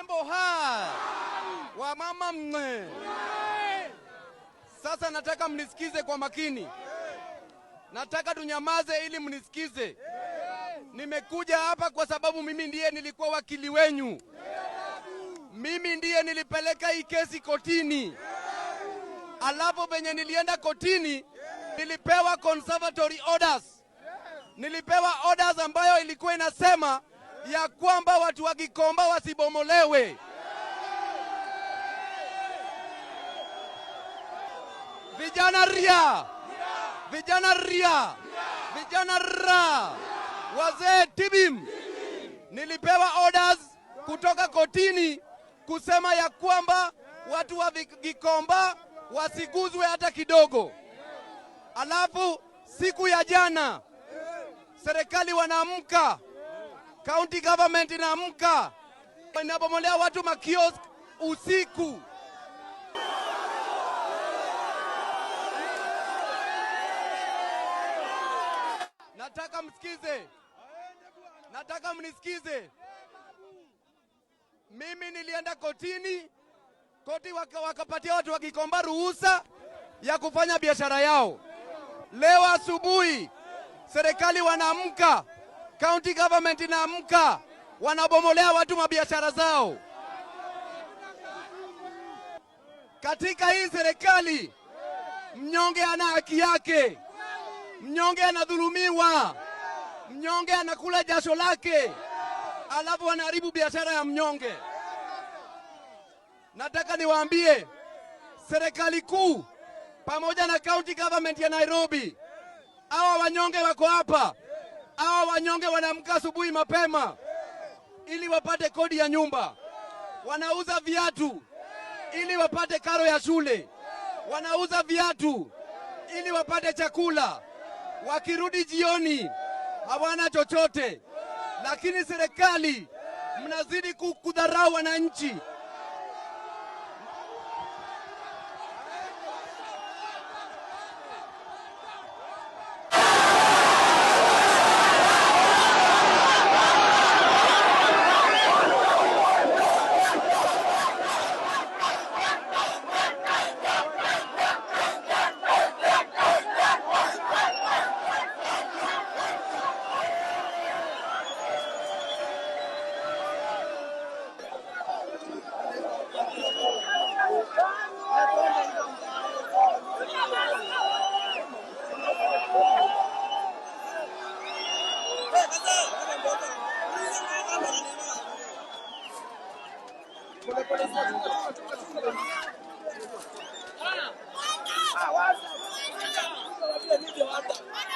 Warembo ha, wamama mwe. Sasa nataka mnisikize kwa makini, nataka tunyamaze ili mnisikize. Nimekuja hapa kwa sababu mimi ndiye nilikuwa wakili wenyu, mimi ndiye nilipeleka hii kesi kotini. Alafu venye nilienda kotini, nilipewa conservatory orders, nilipewa orders ambayo ilikuwa inasema ya kwamba watu wa Gikomba wasibomolewe. Vijana ria, vijana ria, vijana ra, wazee tibim. Nilipewa orders kutoka kotini kusema ya kwamba watu wa Gikomba wasiguzwe hata kidogo. Alafu siku ya jana serikali wanaamka, county government inaamka, inabomolea watu makiosk usiku. Nataka msikize, nataka mnisikize. Mimi nilienda kotini, koti wakapatia watu wa Gikomba ruhusa ya kufanya biashara yao. Leo asubuhi serikali wanaamka, county government inaamka, wanabomolea watu mabiashara zao. Katika hii serikali mnyonge ana haki yake, mnyonge anadhulumiwa, mnyonge anakula jasho lake, alafu wanaharibu biashara ya mnyonge. Nataka niwaambie serikali kuu pamoja na county government ya Nairobi, hawa wanyonge wako hapa. Hawa wanyonge wanaamka asubuhi mapema ili wapate kodi ya nyumba, wanauza viatu ili wapate karo ya shule, wanauza viatu ili wapate chakula. Wakirudi jioni hawana chochote, lakini serikali mnazidi kudharau wananchi.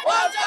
Wacha!